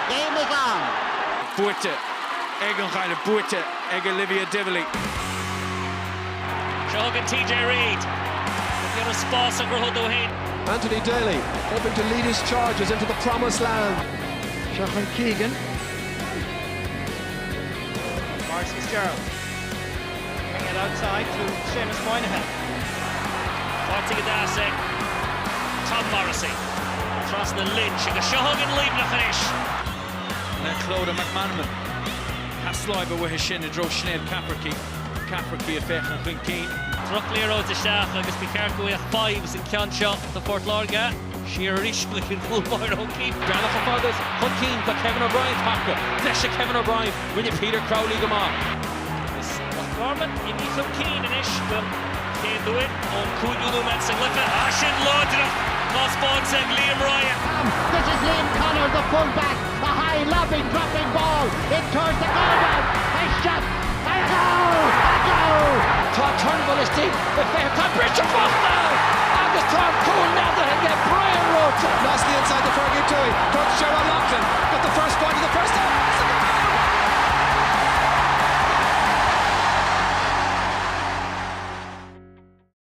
game is on! Buaite ag an Ghaillimh, buaite ag Olivia Divilly. Seo chugainn TJ Reid. Ag iarraidh spás a chruthú dó féin. Anthony Daly hoping to lead his charges into the promised land. Seo chugainn Keegan. Maurice Fitzgerald. Bring it outside to Seamus Moynihan. Faighte go deas ag Tom Morrissey. Trasna Lynch agus seo chugainn Luimneach anois. Le Clodagh McManamon. Pas láimhe uaithi sin i dtreo Sinéad Cafferkey. Cafferkey ag féachaint chun cinn. Drochliathróid isteach agus ba cheart go bhfaigheadh Fives an ceann seo do Phort Láirge. Siar arís go dtí an cúl báire O'Keeffe. Bealach chomh fada is chun cinn tá Kevin O'Brien tagtha. Deis ag Kevin O'Brien. Rinne Peter Crowley go maith. Agus Loch Garman imithe chun cinn anois don chéad uair ón cúigiú nóiméad sa gcluiche. Ah sin láidreacht taispeánta ag Liam Ryan. This is Liam Connor, the full back, a high lobbing dropping ball in towards the goal mouth. A shot, a goal, a goal! Tá Turnbull istigh le féachaint, tá briseadh fachta ann agus tá an cúl neadaithe aige Brian Roche. Nicely inside to Fergie Tuohy, towards Gerard Loughlin, got the first point of the first half.